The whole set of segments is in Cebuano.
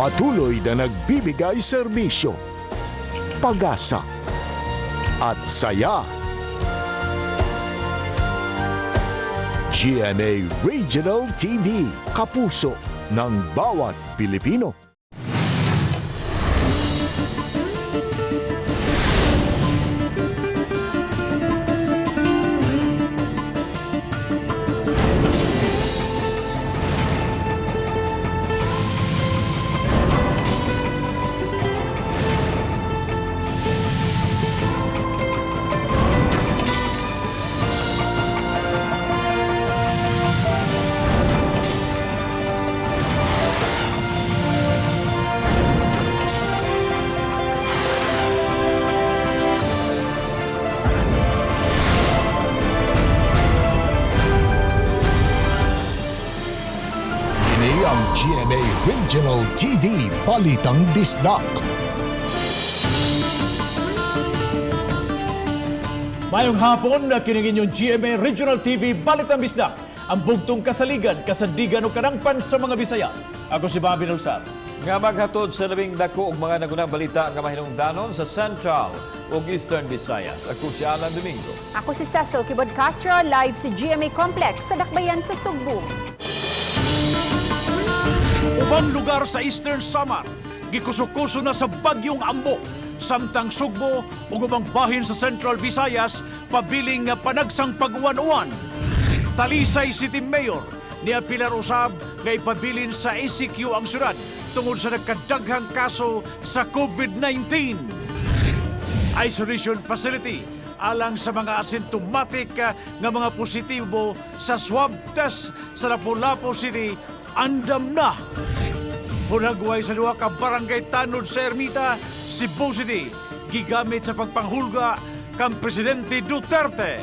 Patuloy na nagbibigay serbisyo, pag-asa at saya. GMA Regional TV, kapuso ng bawat Pilipino. Kini ang GMA Regional TV Balitang Bisdak. Mayong hapon na kiningin yung GMA Regional TV Balitang Bisdak, ang bugtong kasaligan, kasandigan o kanangpan sa mga Bisaya. Ako si Bobby Nulsar. Nga maghatod sa labing dako og mga nagunang balita nga mahinungdanon sa Central ug Eastern Visayas. Ako si Alan Domingo. Ako si Cecil Kibod Castro, live sa GMA Complex sa Dakbayan sa Sugbo. Ubang lugar sa Eastern Samar, gikuso-kuso na sa bagyong Ambo. Samtang Sugbo ug ubang bahin sa Central Visayas, pabiling nga panagsang pag-uwan-uwan. Talisay City Mayor ni Pilar Usab nga ipabilin sa ECQ ang syudad tungod sa nagkadaghang kaso sa COVID-19. Isolation facility alang sa mga asymptomatic nga mga positibo sa swab test sa Lapu-Lapu City andam na. Hulagway sa duha ka barangay tanod sa Ermita, Cebu City, gigamit sa pagpanghulga kang Presidente Duterte.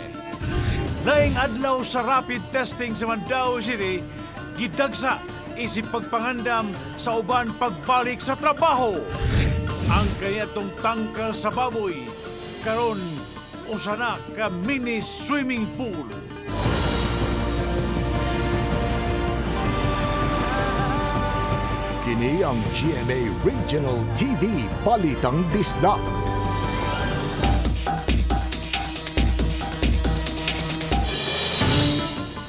Laing adlaw sa rapid testing sa Mandaue City, gidagsa isip pagpangandam sa uban pagbalik sa trabaho. Ang kanyatong tangkal sa baboy, karon usa na ka mini swimming pool. Kini ang GMA Regional TV Balitang Bisdak.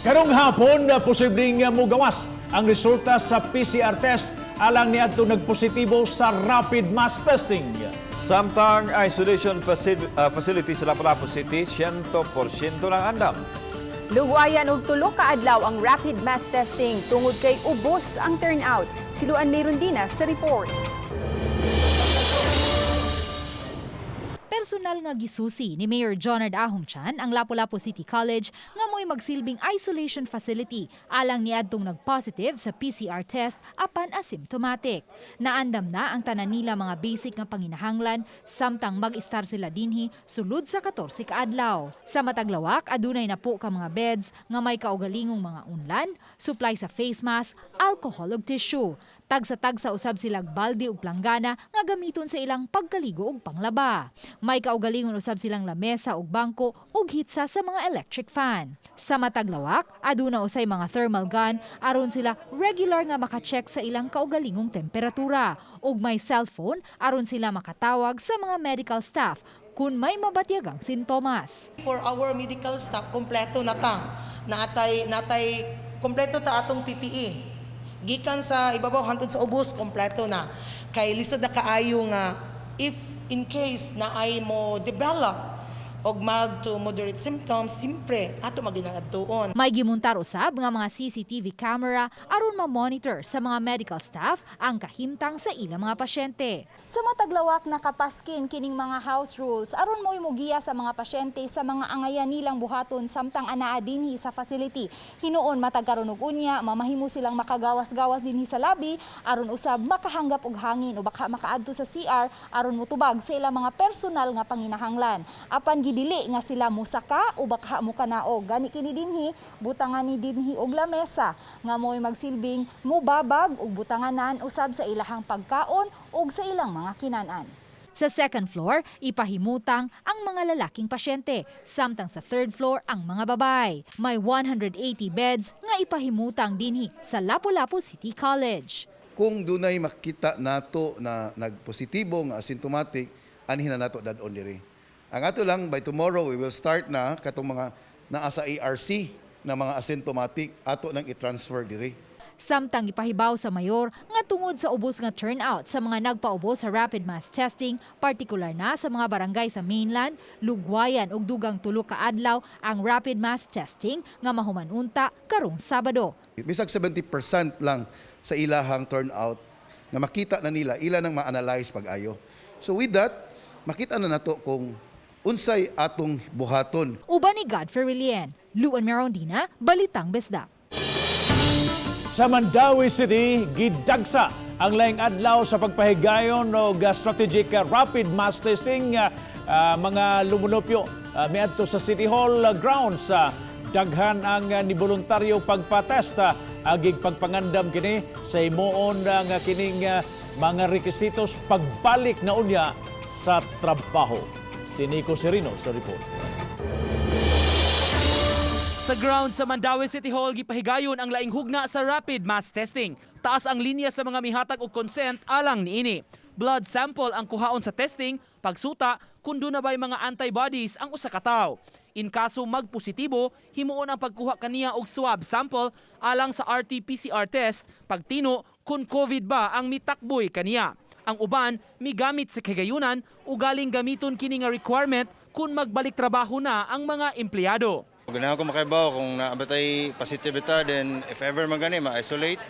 Karong hapon na posibleng mugawas ang resulta sa PCR test alang niadto nagpositibo sa rapid mass testing. Samtang isolation facility sa Lapu-Lapu City, 100% ng andam. Luwayan og tulo ka adlaw ang rapid mass testing tungod kay ubos ang turnout. Siluan meron din na sa report. Personal nga gisusi ni Mayor Jonard Ahong Chan ang Lapu-Lapu City College nga mo'y magsilbing isolation facility alang niadtong nagpositive sa PCR test apan asymptomatic. Naandam na ang tanan nila mga basic nga panginahanglan samtang mag-istar sila dinhi sulod sa 14 ka adlaw. Sa mataglawak adunay na po ka mga beds nga may kaugalingong mga unlan, supply sa face mask, alcohol ug tissue. Tagsa-tagsa usab silag balde ug planggana nga gamiton sa ilang pagkaligo ug panglaba. May kaugalingon usab silang lamesa ug bangko ug hitsa sa mga electric fan. Sa mataglawak, aduna usay mga thermal gun aron sila regular nga makacheck sa ilang kaugalingong temperatura ug may cellphone aron sila makatawag sa mga medical staff kung may mabatyagang sintomas. For our medical staff, kompleto na ta. Natay kompleto ta atong PPE. Gikan sa ibabaw hangtod sa ubos, kompleto na. Kay lisod na kaayo nga if in case na ay mo develop og mild to moderate symptoms, simpre ato maginangadtuon. May gimuntar usab nga mga CCTV camera aron ma-monitor sa mga medical staff ang kahimtang sa ilang mga pasyente. Sa mataglawak nakapaskin kining mga house rules aron mo'y mugiya sa mga pasyente sa mga angayan nilang buhaton samtang anaa dinhi sa facility. Hinuon matag karon og unya, mamahimo silang makagawas-gawas dinhi sa lobby aron usab makahanggap og hangin o baka makaadto sa CR aron motubag sa ilang mga personal nga panginahanglan. Apan gidili nga sila musaka o baka mukanaog. Gani kini dinhi butangan ni dinhi og lamesa nga mo'y magsilbing mubabag ug butanganan usab sa ilahang pagkaon ug sa ilang mga kinan-an. Sa second floor, ipahimutang ang mga lalaking pasyente, samtang sa third floor ang mga babae. May 180 beds nga ipahimutang dinhi sa Lapu-Lapu City College. Kung dunay makita nato na nagpositibo nga asymptomatic, anhin na nato dad-on diri. Ang ato lang, by tomorrow we will start na katong mga naa sa ARC na mga asymptomatic, ato nang i-transfer diri. Samtang ipahibaw sa mayor nga tungod sa ubos nga turnout sa mga nagpaubos sa rapid mass testing, partikular na sa mga barangay sa mainland, lugwayan og dugang 3 ka adlaw ang rapid mass testing nga mahuman unta karong Sabado. Bisag 70% lang sa ilahang turnout nga makita na nila, ila nang ma-analyze pag-ayo. So with that, makita na nato kung unsay atong buhaton. Uban ni Godfrey Relien, Luan Merondina, Balitang Bisdak. Sa Mandaue City, gidagsa ang laing adlaw sa pagpahigayon og strategic rapid mass testing mga lumunupyo miadto sa City Hall grounds. Daghan ang niboluntaryo pagpatest, agig pagpangandam kini sa himuon nga kining mga rekisitos pagbalik na unya sa trabaho. Si Nico Serino sa report. Sa ground sa Mandaue City Hall, gipahigayon ang laing hugna sa rapid mass testing. Taas ang linya sa mga mihatag og consent alang niini. Blood sample ang kuhaon sa testing, pagsuta kung duna ba'y mga antibodies ang usa ka tawo. In kaso magpositibo, himuon ang pagkuha kaniya og swab sample alang sa RT-PCR test pagtino kung COVID ba ang mitakboy kaniya. Ang uban migamit sa kagayunan ugaling gamiton kini nga requirement kung magbalik trabaho na ang mga empleyado. Ganahan ko makaibaw kung naa ba tay positive ta, then if ever man gani ma-isolate,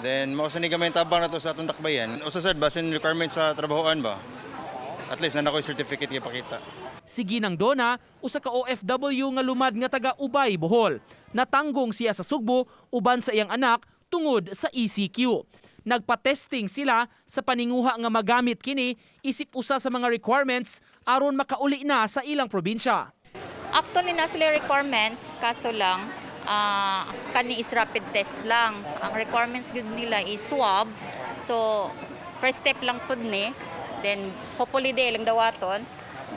then mao sa ni gamay tabang nato sa atong dakbayan. Usa sad basin requirement sa trabahoan ba. At least naa koy certificate ipakita. Si Ginang Dona, usa ka OFW nga lumad nga taga Ubay, Bohol. Natanggong siya sa Sugbo uban sa iyang anak tungod sa ECQ. Nagpa-testing sila sa paninguha nga magamit kini isip usa sa mga requirements aron makauli na sa ilang probinsya. Actually, na sila requirements, kaso lang, kani is rapid test lang. Ang requirements gud nila is swab. So, first step lang pud ni. Then, hopefully, di lang dawaton.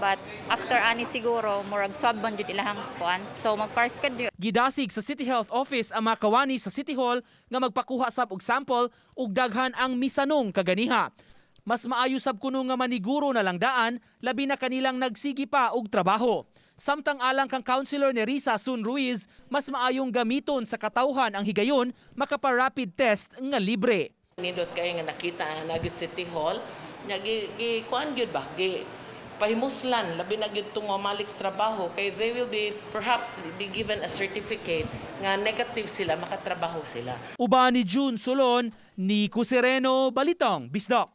But after ani siguro, murag swab man jud ilahang kuan. So, magpars ka. Gidasig sa City Health Office ang mga kawani sa City Hall nga magpakuha sab og sample ug daghan ang misanong kaganiha. Mas maayo sab kuno nga maniguro na lang daan, labi na kanilang nagsigi pa og trabaho. Samtang alang kang Councilor Nerissa Sun Ruiz, mas maayong gamiton sa katawhan ang higayon makapa-rapid test nga libre. Nindot kay nga nakita nga nagi City Hall nya gi, gi kuan gyud ba, gi pahimuslan labi na gyud tong malik sa trabaho kay they will be perhaps be given a certificate nga negative sila, makatrabaho sila. Uban ni June Solon, Nico Sereno, Balitang Bisdak.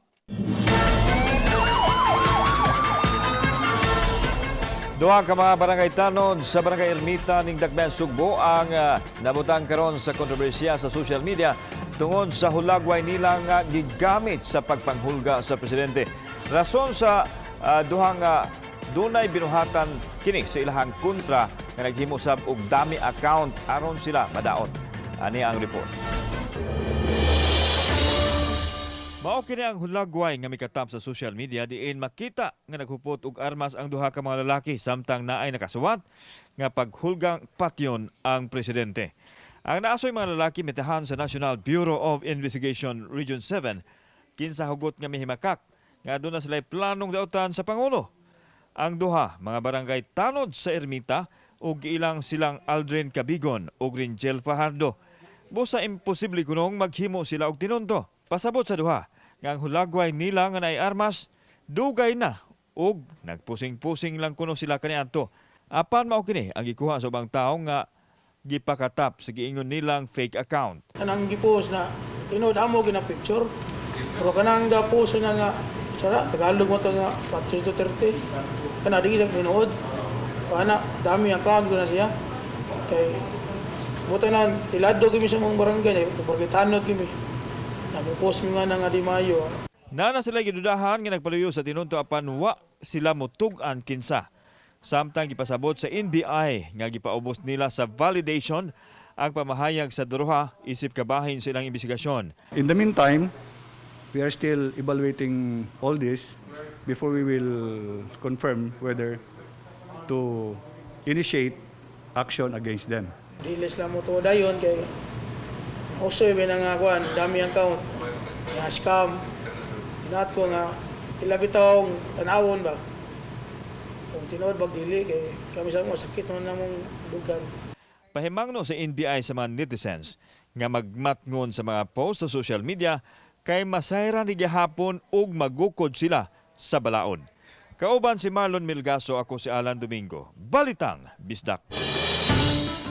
Duha ka mga barangay tanod sa Barangay Ermita ning Dakbayan Sugbo ang nabutang karon sa kontrobersiya sa social media tungod sa hulagway nilang gigamit sa pagpanghulga sa presidente. Rason sa duhang dunay binuhatan kini sa ilahang kontra nga naghimo sab og dummy account aron sila madaot. Ani ang report. Mao kini ang hulagway nga mikatap sa social media diin makita nga naghupot og armas ang duha ka mga lalaki samtang naay nakasuwat nga paghulgang patyon ang presidente. Ang naasoy mga lalaki mitahan sa National Bureau of Investigation Region 7 kinsa hugot nga mihimakak nga aduna sila planong dautan sa pangulo. Ang duha mga barangay tanod sa Ermita ug ilang silang Aldrin Cabigon ug Ringel Fajardo. Busa imposible kunong maghimo sila og tinunto. Pasabot sa duha nga ang hulagway nila nga naay armas dugay na ug nagpusing-pusing lang kuno sila kaniadto. Apan mao kini ang gikuha sa ubang tawo nga gipakatap sa giingon nilang fake account. Kanang gipost na tinuod amo gina picture. Pero kanang ga-post na nga sara Tagalog mo to nga Patrice Duterte. Kana di gid tinuod. Kana dummy account ko na siya. Kay buta na tilado kami sa mga barangay, porque tanod kami. Nag-post mi nga na nga di mayo. Nana sila gidudahan nga nagpaluyo sa tinunto apan wa sila motug-an kinsa. Samtang gipasabot sa NBI nga gipaubos nila sa validation ang pamahayag sa duha isip kabahin sa ilang investigasyon. In the meantime, we are still evaluating all this before we will confirm whether to initiate action against them. Dili sila mo tuod dayon kay usoy ba nga kuan dummy account. Nga scam. Hinaot ko nga ila bitawng tanawon ba. Kung tinuod bag dili kay kami sa mo sakit man namong bugan. Pahimangno sa NBI sa mga netizens nga magmatngon sa mga post sa social media kay masayran ni gihapon ug magukod sila sa balaod. Kauban si Marlon Milgaso, ako si Alan Domingo. Balitang Bisdak.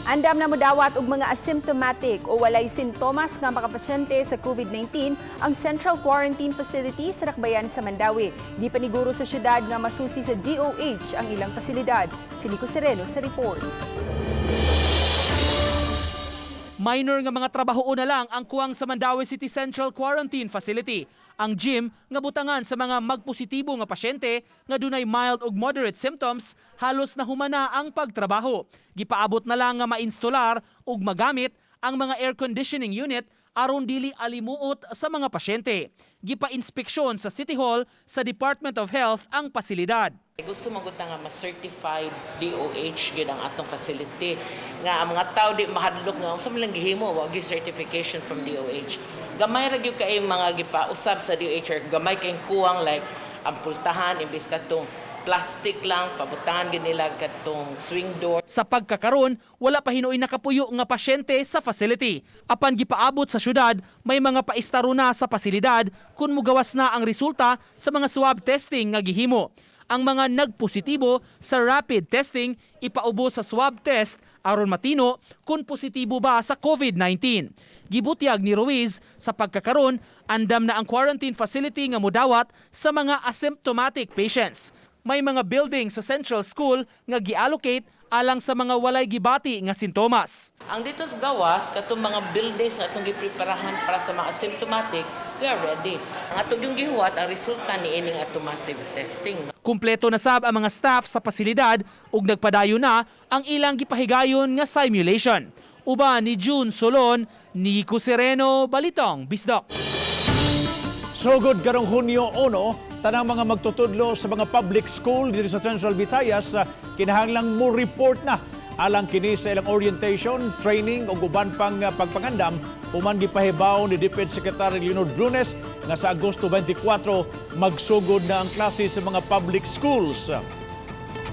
Andam na modawat og mga asymptomatic o walay sintomas nga makapasyente sa COVID-19 ang Central Quarantine Facility sa Dakbayan sa Mandaue. Di paniguro sa syudad nga masusi sa DOH ang ilang pasilidad. Si Nico Sereno sa report. Minor nga mga trabaho na lang ang kuwang sa Mandaue City Central Quarantine Facility. Ang gym nga butangan sa mga magpositibo nga pasyente nga dunay mild ug moderate symptoms, halos na humana ang pagtrabaho. Gipaabot na lang nga mainstolar ug magamit ang mga air conditioning unit aron dili alimuot sa mga pasyente. Gipa-inspeksyon sa City Hall sa Department of Health ang pasilidad. Gusto man gud ta nga ma-certified DOH gyud ang atong facility nga ang mga tao di mahadlok nga unsa man lang gihimo, wa gyud certification from DOH. Gamay ra gyud kay mga gipausab sa DOH or gamay kay kuwang, like ang pultahan, imbes katong plastic lang, pabutangan gyud nila katong swing door. Sa pagkakaron, wala pa hinuoy nakapuyo nga pasyente sa facility. Apan gipaabot sa syudad, may mga paistaro na sa pasilidad kung mugawas na ang resulta sa mga swab testing nga gihimo. Ang mga nagpositibo sa rapid testing ipaubo sa swab test aron matino kung positibo ba sa COVID-19. Gibutyag ni Ruiz, sa pagkakaron, andam na ang quarantine facility nga mudawat sa mga asymptomatic patients. May mga building sa Central School nga giallocate alang sa mga walay gibati nga sintomas. Ang dito sa gawas, katong mga buildings nga atong gipreparahan para sa mga asymptomatic, we are ready. Ang atong yung gihuwat ang resulta ni ining atong massive testing. Kumpleto na sab ang mga staff sa pasilidad ug nagpadayon na ang ilang gipahigayon nga simulation. Uban ni June Solon, Nico Sereno, Balitang Bisdak. Sugod karong Hunyo 1, tanang mga magtutudlo sa mga public school diri sa Central Visayas kinahanglang mo report na alang kini sa ilang orientation, training ug uban pang pagpangandam human gipahibaw ni DepEd Secretary Leonard Lunes nga sa Agosto 24 magsugod na ang klase sa mga public schools.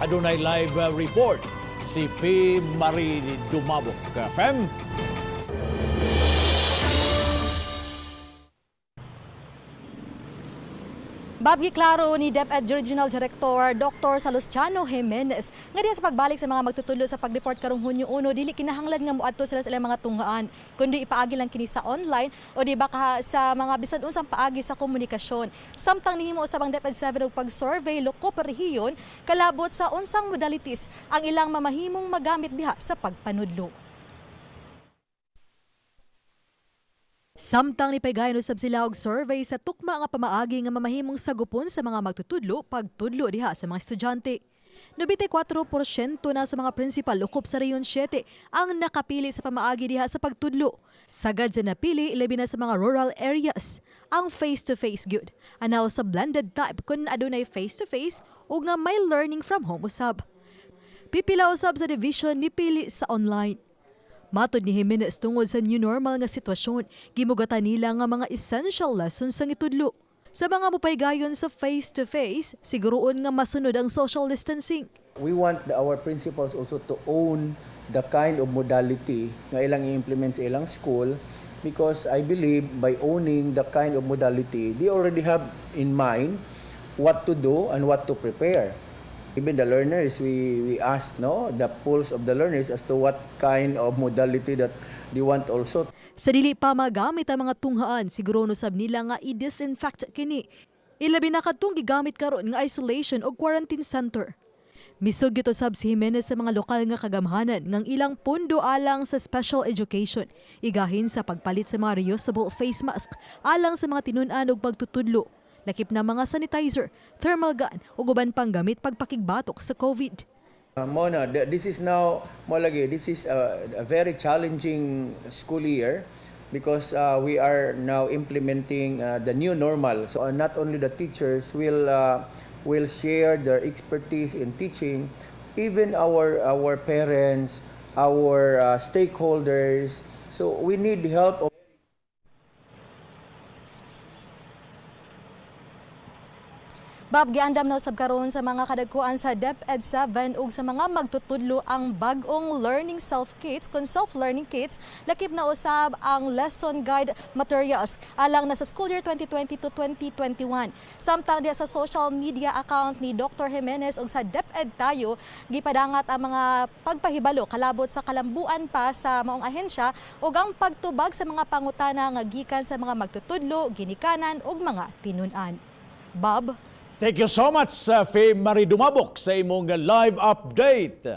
Adunay live report si P. Marie Dumabok. Fem? Bob, giklaro ni DepEd Regional Director Dr. Salustiano Jimenez nga diha sa pagbalik sa mga magtutudlo sa pag-report karong Hunyo 1, dili kinahanglan nga moadto sila sa ilang mga tunghaan, kundi ipaagi lang kini sa online o di ba ka sa mga bisan unsang paagi sa komunikasyon. Samtang nihimo usab ang DepEd 7 og pag-survey lukop rehiyon kalabot sa unsang modalities ang ilang mamahimong magamit diha sa pagpanudlo. Samtang nipaygayon usab sila og survey sa tukma nga pamaagi nga mamahimong sagupon sa mga magtutudlo pagtudlo diha sa mga estudyante. 94% na sa mga principal ukop sa Region 7 ang nakapili sa pamaagi diha sa pagtudlo. Sagad sa napili, labi na sa mga rural areas. Ang face-to-face gyud. Anaw sa blended type kun adunay face-to-face ug nga may learning from home usab. Pipila usab sa division nipili sa online. Matod ni Jimenez, tungod sa new normal nga sitwasyon, gimugatan nila nga mga essential lessons ang itudlo. Sa mga mupaygayon sa face-to-face, siguroon nga masunod ang social distancing. We want our principals also to own the kind of modality nga ilang i-implement sa ilang school, because I believe by owning the kind of modality, they already have in mind what to do and what to prepare. Even the learners, we ask, no, the pulse of the learners as to what kind of modality that they want also. Sa dili pa magamit ang mga tunghaan, siguro no sab nila nga i-disinfect kini. Ilabi na kadtong gigamit karon nga isolation o quarantine center. Misugyot usab si Jimenez sa mga lokal nga kagamhanan ngang ilang pondo alang sa special education, igahin sa pagpalit sa mga reusable face mask alang sa mga tinun-an ug pagtutudlo, lakip na mga sanitizer, thermal gun ug uban pang gamit pagpakigbatok sa COVID. Mona, this is now, mo lagi, this is a very challenging school year because we are now implementing the new normal. So not only the teachers will share their expertise in teaching, even our parents, our stakeholders. So we need help. Bob, giandam na usab karon sa mga kadagkuan sa DepEd 7 ug sa mga magtutudlo ang bag-ong learning self kits kon self-learning kits, lakip na usab ang lesson guide materials alang na sa school year 2020 to 2021. Samtang diha sa social media account ni Dr. Jimenez ug sa DepEd Tayo, gipadangat ang mga pagpahibalo kalabot sa kalambuan pa sa maong ahensya ug ang pagtubag sa mga pangutana nga gikan sa mga magtutudlo, ginikanan ug mga tinun-an. Bob? Thank you so much, Faye Marie Dumabok, sa imong live update.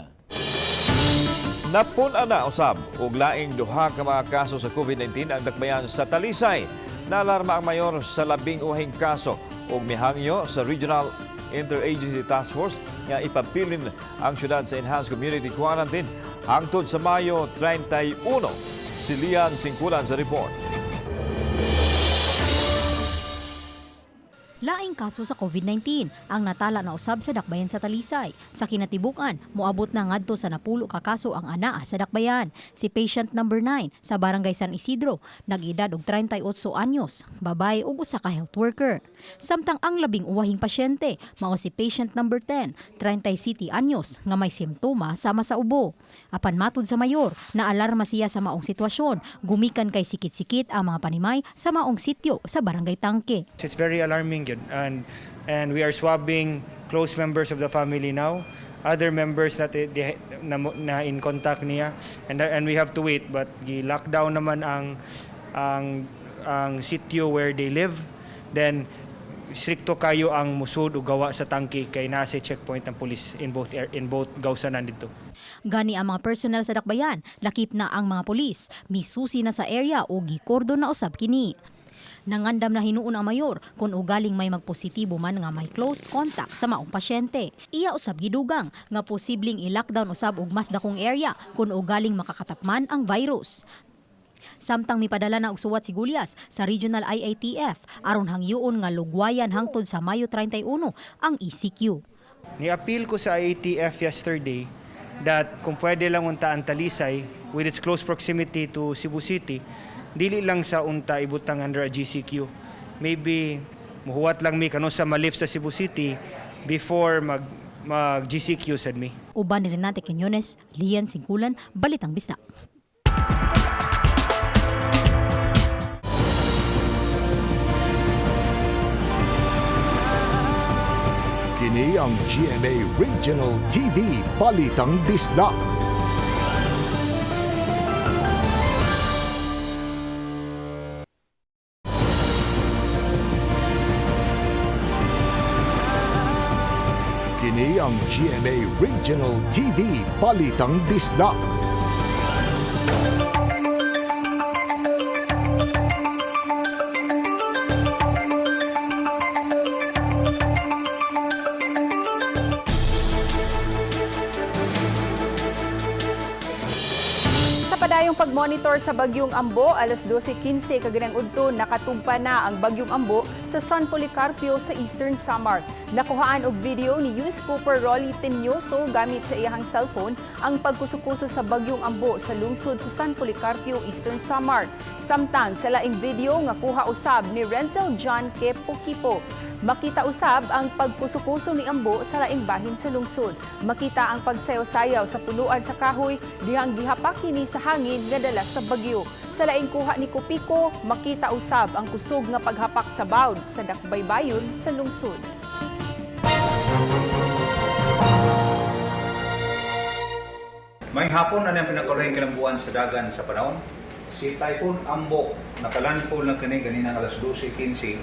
Napun-an na usab og laing duha ka mga kaso sa COVID-19 ang dakbayan sa Talisay. Naalarma ang mayor sa 11 kaso ug mihangyo sa Regional Interagency Task Force nga ipabilin ang syudad sa enhanced community quarantine hangtod sa Mayo 31. Si Lian Singkulan sa report. Laing kaso sa COVID-19 ang natala na usab sa dakbayan sa Talisay. Sa kinatibuk-an, moabot na ngadto sa 10 ka kaso ang anaa sa dakbayan. Si patient number 9 sa Barangay San Isidro, nag-edad og 38 anyos, babae ug usa ka health worker. Samtang ang 11 pasyente mao si patient number 10, 37 anyos, nga may simptoma sama sa ubo. Apan matud sa mayor, naalarma siya sa maong sitwasyon, gumikan kay sikit-sikit ang mga panimay sa maong sityo sa Barangay Tangke. It's very alarming yun. And we are swabbing close members of the family now, other members na, na, na in contact niya, and we have to wait, but gi-lockdown naman ang sitio where they live. Then strikto kayo ang musud o gawa sa tangki kay nasa checkpoint ng police in both gawsanan dito. Gani ang mga personnel sa dakbayan, lakip na ang mga pulis, misusi na sa area o gikordon na usab kini. Nangandam na hinuon ang mayor kung ugaling may magpositibo man nga may close contact sa maong pasyente. Iya usab gidugang nga posibleng i-lockdown usab og mas dakong area kung ugaling makakatapman ang virus. Samtang mipadala na og suwat si Gullas sa Regional IATF aron hangyoon nga lugwayan hangtod sa Mayo 31 ang ECQ. Ni-appeal ko sa IATF yesterday that kung pwede lang unta ang Talisay with its close proximity to Cebu City, dili lang sa unta ibutang under a GCQ. Maybe muhuwat lang mi kano sa malift sa Cebu City before mag GCQ sad mi. Uban ni Renate Quiñones, Lian Singkulan, Balitang Bisdak. Kini ang GMA Regional TV Balitang Bisdak. Kini ang GMA Regional TV Balitang Bisdak. Sa padayong pag-monitor sa Bagyong Ambo, alas 12:15 kaganang udto, nakatugpa na ang Bagyong Ambo sa San Policarpio sa Eastern Samar. Nakuhaan og video ni News Cooper Rolly Tinyoso gamit sa iyahang cellphone ang pagkusukuso sa Bagyong Ambo sa lungsod sa San Policarpio, Eastern Samar. Samtang sa laing video nga kuha usab ni Renzel John K. Pokipo, makita usab ang pagkusukuso ni Ambo sa laing bahin sa lungsod. Makita ang pagsayaw-sayaw sa punuan sa kahoy dihang gihapak kini sa hangin nga dala sa bagyo. Sa laing kuha ni Kopiko, makita usab ang kusog nga paghapak sa bawd sa dakbaybayon sa lungsod. May hapon na ang pinakulahing kalambuan sa dagan sa panahon. Si Typhoon Ambo nakalandfall na kini ganinang alas 12:15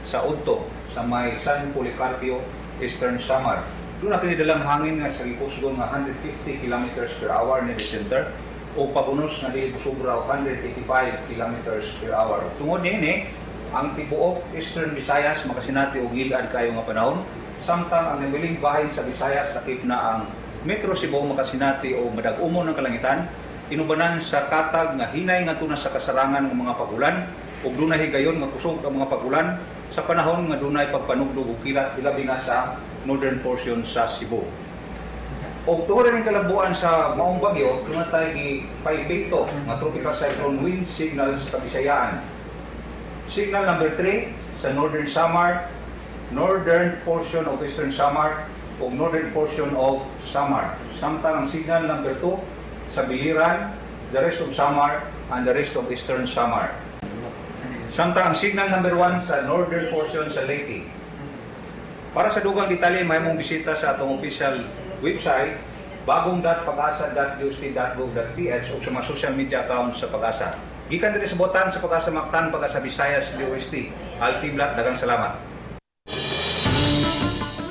sa udto sa may San Policarpio, Eastern Samar. Doon na kini dalang hangin nga sa gikusgon nga 150 kilometers per hour near the center o pagunos nga dili sobra og 185 kilometers per hour. Tungod niini, ang tibuok Eastern Visayas makasinati og gilad kayo nga panahon, samtang ang nabiling bahin sa Visayas sakip na ang Metro Cebu makasinati o madag-umon ng kalangitan inubanan sa katag nga hinay nga tuna sa kasarangan ng mga pagulan ug dunay higayon nga kusog ang mga pagulan sa panahon nga dunay pagpanugdog ug kilat, hilabi na sa northern portion sa Cebu. Og tungod ning kalambuan sa maong bagyo, dunay tay gi paibento nga tropical cyclone wind signal sa Kabisayaan. Signal number 3 sa Northern Samar, northern portion of Eastern Samar ug northern portion of Samar. Samtang ang signal number 2 sa Biliran, the rest of Samar and the rest of Eastern Samar. Samtang ang signal number 1 sa northern portion sa Leyte. Para sa dugang detalye, mahimong bisita sa atong official website bagong.pagasa.dost.gov.ph o sa mga social media accounts sa PAGASA. Gikan diri sa Botan sa PAGASA Mactan, PAGASA Visayas, DOST. Alti Blat, daghang salamat.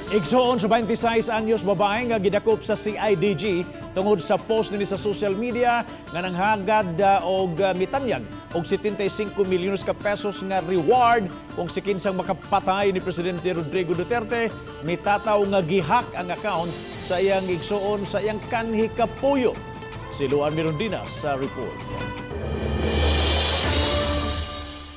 Igsuon sa 26 anyos babae nga gidakop sa CIDG tungod sa post nini sa social media nga nanghagad og mitanyag og 75 milyones ka pesos nga reward kung si kinsang makapatay ni Presidente Rodrigo Duterte, mitataw nga gihack ang account sa iyang igsuon sa iyang kanhi kapuyo. Si Luan Mirondina sa report.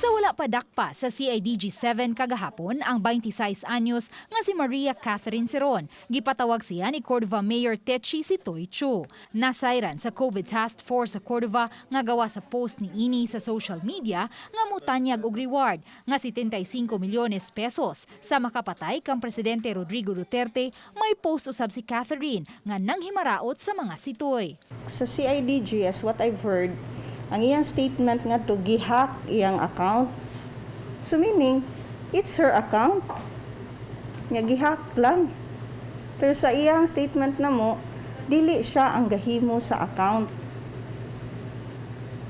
Sa wala pa dakpa sa CIDG 7 kagahapon ang 26 anyos nga si Maria Catherine Ceron. Gipatawag siya ni Cordova Mayor Techi Sitoy Chu. Nasayran sa COVID Task Force sa Cordova nga gawa sa post ni ini sa social media nga mutanyag og reward nga 75 milyones pesos sa makapatay kang Presidente Rodrigo Duterte. May post usab si Catherine nga nanghimaraot sa mga sitoy. Sa CIDG, as what I've heard, ang iyang statement nga to gihack iyang account. So meaning, it's her account. Nga gihack lang. Pero sa iyang statement na mo, dili siya ang gahimo sa account.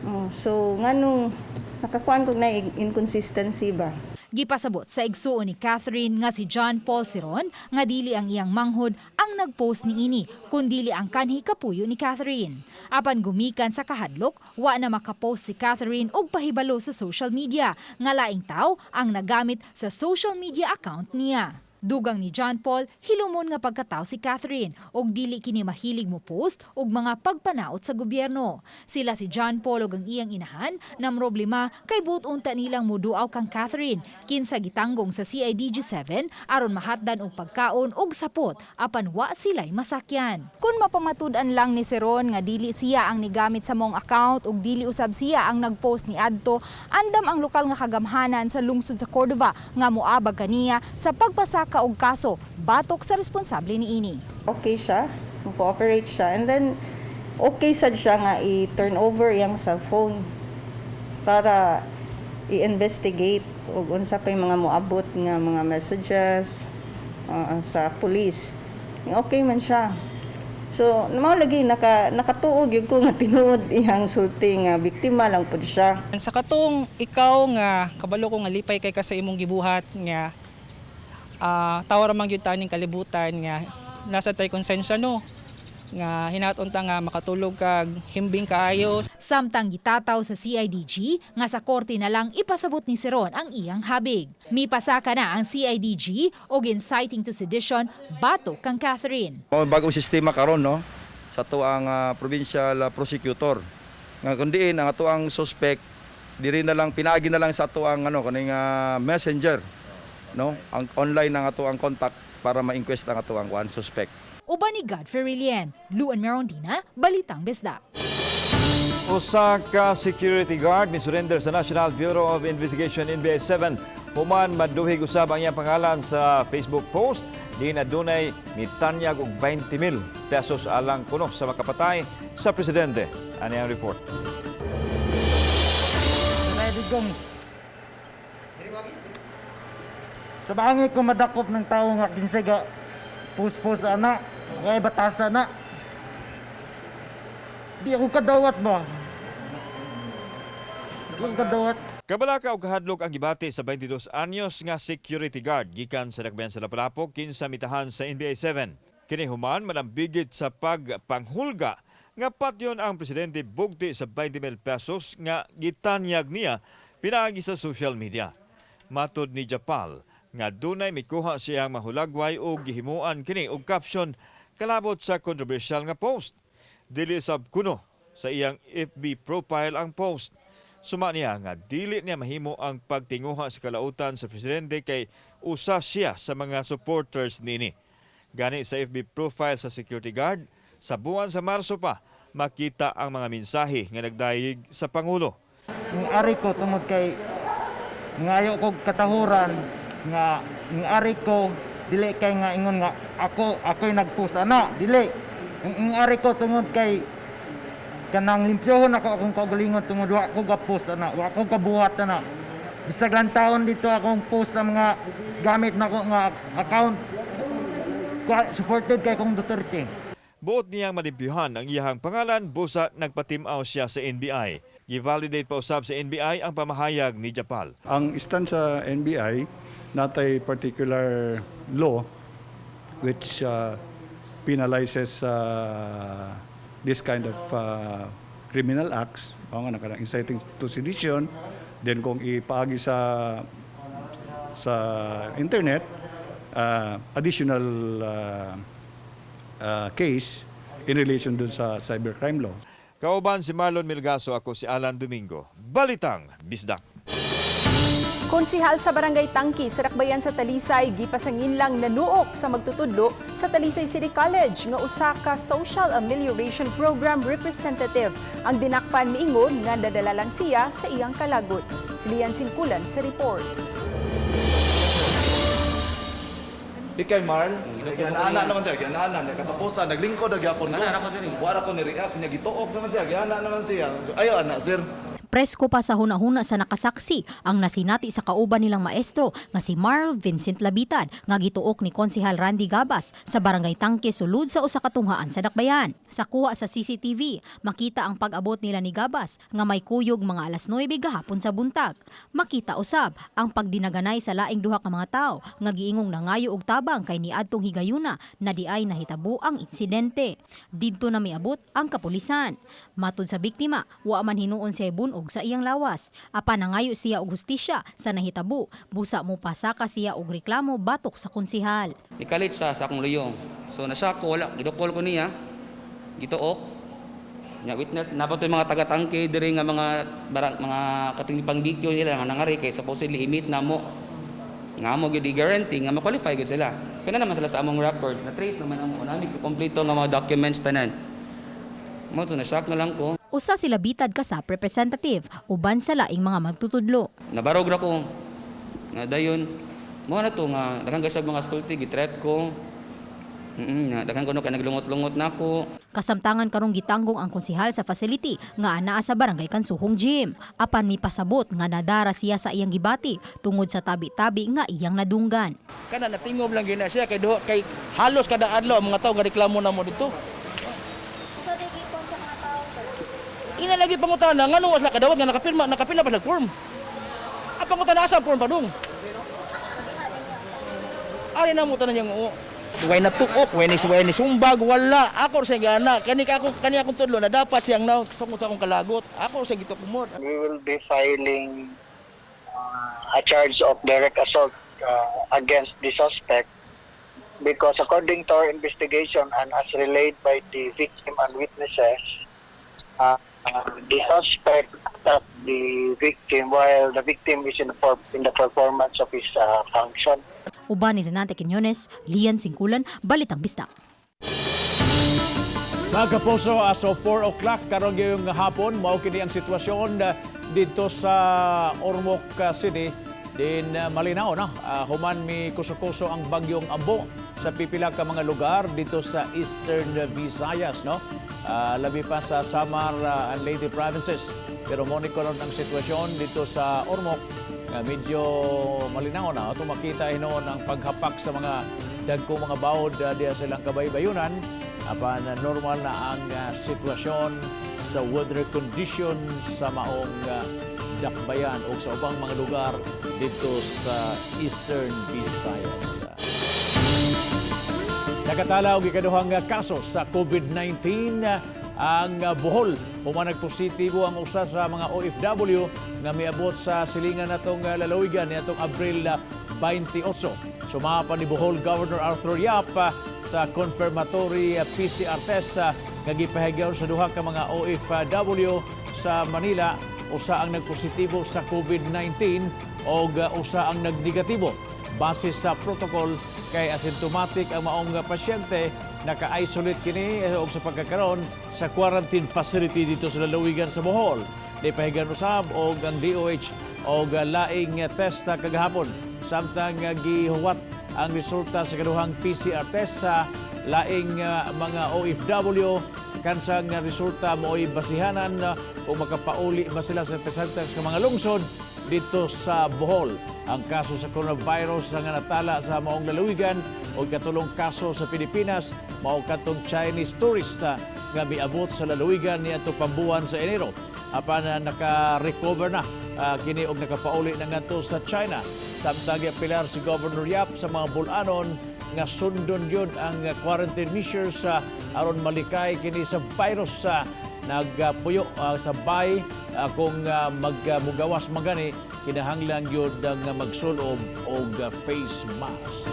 Oh, so nganong nakakuan ko na inconsistency ba? Gipasabot sa igsuon ni Catherine nga si John Paul Ceron nga dili ang iyang manghod ang nagpost niini, kundili ang kanhi kapuyo ni Catherine. Apan gumikan sa kahadlok, wa na makapost si Catherine og pahibalo sa social media nga laing tawo ang nagamit sa social media account niya. Dugang ni John Paul, hilumon nga pagkatao si Catherine og dili kini mahilig mo post og mga pagpanaot sa gobyerno. Sila si John Paul og ang iyang inahan namroblema kay buot unta nilang muduaw kang Catherine kinsa gitanggong sa CIDG 7 aron mahatdan og pagkaon og sapot, apan wa sila'y masakyan. Kung mapamatud-an lang ni Ceron nga dili siya ang nigamit sa maong account ug dili usab siya ang nagpost ni adto, andam ang lokal nga kagamhanan sa lungsod sa Cordova nga moabag kaniya sa pagpasaka og kaso batok sa responsable niini. Okay siya, cooperate siya, and then okay sad siya nga i-turn over iyang cellphone para i-investigate ug unsa pay mga moabot nga mga messages sa police. Okay man siya. So, mao lagi nakatuo gyud ko nga tinuod iyang sulti nga biktima lang pud siya. Sa katong ikaw nga kabalo ko nga lipay kay ka sa imong gibuhat nga tawo ra man gyud taning kalibutan nga nasa tay konsensya, no, nga hinaton ta nga makatulog kag himbing kaayo. Samtang gitataw sa CIDG nga sa korte na lang ipasabot ni Ceron ang iyang habig. Mipasaka na ang CIDG og inciting to sedition batok kang Catherine. Mao bagong sistema karon, no, sa ato ang provincial prosecutor. Nga kun diin ang ato ang suspect diri na lang, pinaagi na lang sa ato ang ano kaning messenger, no, ang online ang ato ang contact para ma-inquest ang ato ang kuan suspect. Uban ni Godfrey Rilien, Luan Merondina, Balitang Bisdak. Usa ka security guard ni surrender sa National Bureau of Investigation NBI 7 human maduhig usab ang iyang pangalan sa Facebook post di na dunay mitanyag og 20 mil pesos alang kuno sa makapatay sa presidente. Ani ang report. Kaibigan. Sa baangay ko madakop ng tao nga kinsay ga puspos ana, kay batasa na. Di ako kadawat ba? Di ako kadawat. Kabalaka og kahadlok ang gibati sa 22 anyos nga security guard gikan sa Dakbayan sa Lapu-Lapu kinsa mitahan sa NBI 7. Kini human manambigit sa pagpanghulga nga patyon ang presidente bugti sa 20 mil pesos nga gitanyag niya pinaagi sa social media. Matod ni Japal nga dunay mikuha siyang mahulagway og gihimuan kini og caption kalabot sa controversial nga post. Dili sab kuno sa iyang FB profile ang post. Suma niya nga dili niya mahimo ang pagtinguha sa kalautan sa presidente kay usa siya sa mga supporters nini. Gani sa FB profile sa security guard, sa buwan sa Marso pa makita ang mga mensahe nga nagdayeg sa Pangulo. Ang ari ko tungod kay ngayo kog katahuran. Nga ang ari ko dili kay nga ingon nga ako'y nagpost ana, dili. Ang ari ko tungod kay kanang limpyohon ako akong kaugalingon tungod wa ko ga-post ana, wa ko kabuhat ana. Bisag lang taon dito akong post sa mga gamit nako nga account. Supported kay kong Duterte. Buot niyang malimpyuhan ang iyahang pangalan busa nagpatimaw siya sa NBI. Gi-validate pa usab sa NBI ang pamahayag ni Japal. Ang stand sa NBI, natay particular law which penalizes this kind of criminal acts, o nga nakarang inciting to sedition, then kung ipaagi sa internet, additional case in relation dun sa cybercrime law. Kauban si Marlon Milgaso, ako si Alan Domingo. Balitang Bisdak. Konsihal sa Barangay Tangki sa Dakbayan sa Talisay gipasangin lang nanuok sa magtutudlo sa Talisay City College nga usa ka Social Amelioration Program representative. Ang dinakpan miingon nga nadala lang siya sa iyang kalagot. Silian Sinkulan sa report. Ikay Marl, giana naman siya, giana niya katapusan naglingkod na gyapon ko. Wara ko ni react niya gituok naman siya, giana naman siya. So, ayo ana sir. Presko pa sa hunahuna sa nakasaksi ang nasinati sa kauban nilang maestro nga si Marl Vincent Labitad nga gituok ni Konsihal Randy Gabas sa Barangay Tangke sulod sa usa ka tunghaan sa Dakbayan. Sa kuha sa CCTV, makita ang pag-abot nila ni Gabas nga may kuyog mga alas 9 gahapon sa buntag. Makita usab ang pagdinaganay sa laing duha ka mga tawo nga giingong nangayo og tabang kay niadtong higayuna na diay nahitabo ang insidente. Didto na miabot ang kapulisan. Matud sa biktima, wa man hinuon siya bunog sa iyang lawas. Apan nangayo siya og hustisya sa nahitabo, busa mo pasaka siya og reklamo batok sa konsihal. Nikalit siya sa akong luyong. So nasa ko wala, gidukol ko niya, gituok. Nya witness napat yung mga taga-tangke diri nga mga barang, mga katong pangdikyo nila nga nangari kay supposedly i-meet na mo nga mo gyud i-guarantee nga ma-qualify gyud sila. Kana naman sila sa among records, na trace naman amo nami kompleto nga mga documents tanan. Mo to na shock na lang ko. Usa sila bitad ka sa representative uban sa laing mga magtutudlo. Nabarog ra ko. Nga dayon mo na to nga daghan kay mga stulti gitreat ko. Nga daghan ko no kay naglungot-lungot na ako. Kasamtangan karong gitanggong ang konsihal sa facility nga anaa sa Barangay Kansuhong Gym. Apan mipasabot nga nadara siya sa iyang gibati tungod sa tabi-tabi nga iyang nadunggan. Kana natingob lang gina siya kay duha kay halos kada adlaw ang mga tawo nga reklamo na mo dito. Ina lagi pangutana ngano wala kadawat nga nakapirma, nakapila pa nag form. Ang pangutana asa form pa dong. Ari na mo tanan yung oo. Way na tuok, way ni sumbag, wala. Ako sa gana, kani ka ako kani akong tudlo na dapat siyang na sa akong kalagot. Ako sa gitukumot. We will be filing a charge of direct assault against the suspect because according to our investigation and as relayed by the victim and witnesses, the suspect attacked the victim while the victim is in the performance of his function. Uban ni Renante Quiñones, Lian Singkulan, Balitang Bisdak. Mga kapuso, as of 4 o'clock karon ngayong hapon, mao kini ang sitwasyon dito sa Ormoc City. Din malinaw na human mi kuso-kuso ang bagyong Ambo sa pipila ka mga lugar dito sa Eastern Visayas, no? Labi pa sa Samar and Leyte provinces. Pero mo ni karon ang sitwasyon dito sa Ormoc nga medyo malinaw na ato makita hinuon ang paghapak sa mga dagko mga bawod diha sa ilang kabaybayunan apan normal na ang sitwasyon sa weather condition sa maong dakbayan o sa ubang mga lugar dito sa Eastern Visayas. Nakatala og ikaduhang kaso sa COVID-19 ang Bohol. Human nagpositibo ang usa sa mga OFW nga miabot sa silingan natong lalawigan niadtong Abril 28. Sumapa ni Bohol Governor Arthur Yap sa confirmatory PCR test nga gipahigyaw sa duha ka mga OFW sa Manila. Usa ang nagpositibo sa COVID-19 og usa ang nagnegatibo. Base sa protocol kay asymptomatic ang maong pasyente, naka-isolate kini og sa pagkakaron sa quarantine facility dito sa lalawigan sa Bohol. Dipahigan usab og ang DOH og laing test kagahapon. Samtang gihuwat ang resulta sa kaduhang PCR test sa laing mga OFW, kansang resulta mo'y basihanan kung makapauli ba sila sa test center sa mga lungsod dito sa Bohol. Ang kaso sa coronavirus nga natala sa maong lalawigan o katulong kaso sa Pilipinas mao katong Chinese tourist nga miabot sa lalawigan niadto pambuwan sa Enero. Apan naka-recover na kini og nakapauli na ngadto sa China. Samtang giapilar si Governor Yap sa mga Bol-anon nga sundon yun ang quarantine measures aron malikay kini sa virus sa nagpuyo sa bay. Kung magmugawas magani, kinahanglan gyud ang magsulob og face mask.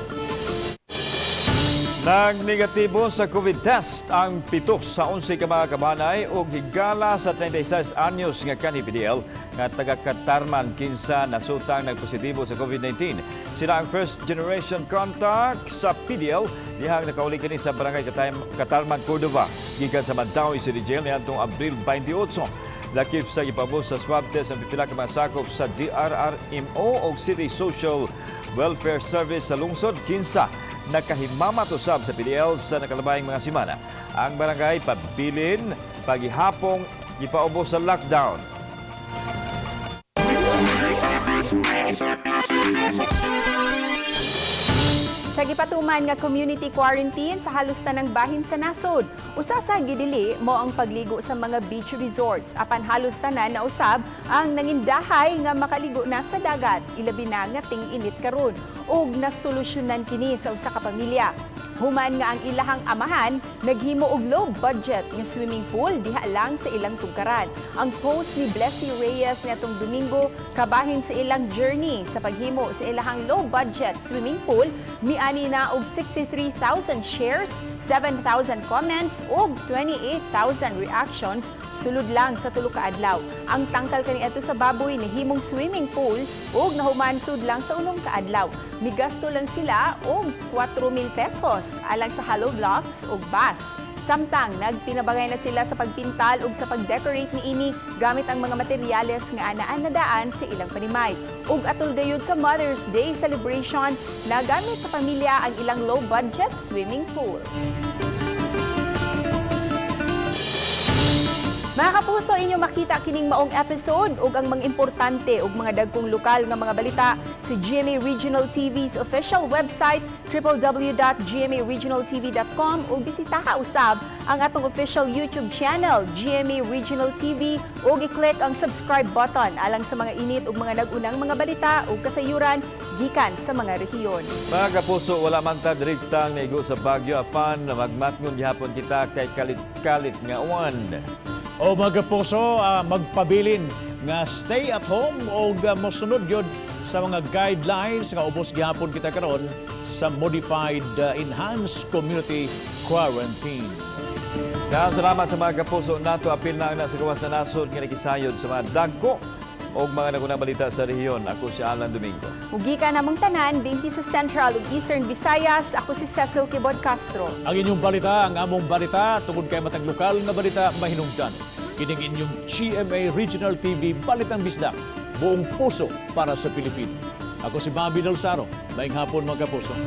Nagnegatibo sa COVID test ang 7 sa 11 ka mga kabanay og higala sa 36 anyos nga kanhi PDL nga taga Katarman kinsa nasutang nagpositibo sa COVID-19. Sila ang first generation contact sa PDL dihang nakauli kini sa barangay Katarman, Cordova gikan sa Mandaue City Jail niadtong Abril 28. Lakip sa gipaubos sa swab test ang pipila ka mga sakop sa DRRMO o City Social Welfare Service sa lungsod kinsa nakahimamat usab sa PDL sa nakalabayng mga semana. Ang barangay pabilin pagihapong gipaubos sa lockdown. Sa gipatuman nga community quarantine sa halos tanang bahin sa nasod, usa sa gidili mao ang pagligo sa mga beach resorts, apan halos tanan na usab ang nangindahay nga makaligo na sa dagat, ilabi na nga ting-init karon, ug nasolusyonan kini sa usa ka pamilya. Human nga ang ilahang amahan naghimo og low budget nga swimming pool diha lang sa ilang tugkaran. Ang post ni Blessy Reyes niadtong Domingo kabahin sa ilang journey sa paghimo sa ilahang low budget swimming pool miani na og 63,000 shares, 7,000 comments ug 28,000 reactions sulod lang sa 3 ka adlaw. Ang tangkal kaniadto sa baboy nahimong swimming pool ug nahuman sud lang sa 6 ka adlaw. Migasto lang sila og 4,000 pesos alang sa hollow blocks ug bus. Samtang nagtinabangay na sila sa pagpintal ug sa pag-decorate niini gamit ang mga materyales nga anaan na daan sa ilang panimay. Ug atol gayud sa Mother's Day celebration, nagamit sa pamilya ang ilang low budget swimming pool. Mga kapuso, inyo makita kining maong episode ug ang mga importante ug mga dagkong lokal nga mga balita sa GMA Regional TV's official website www.gmaregionaltv.com ug bisitaha usab ang atong official YouTube channel GMA Regional TV ug i-click ang subscribe button alang sa mga init ug mga nag-unang mga balita ug kasayuran gikan sa mga rehiyon. Mga kapuso, wala man ta direktang naigo sa bagyo apan magmatngon gihapon kita kay kalit-kalit nga uwan. O mga kapuso, magpabilin nga stay at home o mosunod yun sa mga guidelines nga ubos gihapon kita karon sa modified enhanced community quarantine. Daghang salamat sa mga kapuso nato, apil na ang nasa gawas sa nasod nga nakisayod sa mga dagko o mga nagunang balita sa rehiyon. Ako si Alan Domingo. Ugi ka namong tanan dinhi sa Central ug Eastern Visayas. Ako si Cecil Quibod Castro. Ang inyong balita, ang among balita, tungod kay matag lokal nga balita mahinungdan. Kining inyong GMA Regional TV Balitang Bisdak, buong puso para sa Pilipino. Ako si Bobby Del Saro. Maayong hapon, mga kapuso.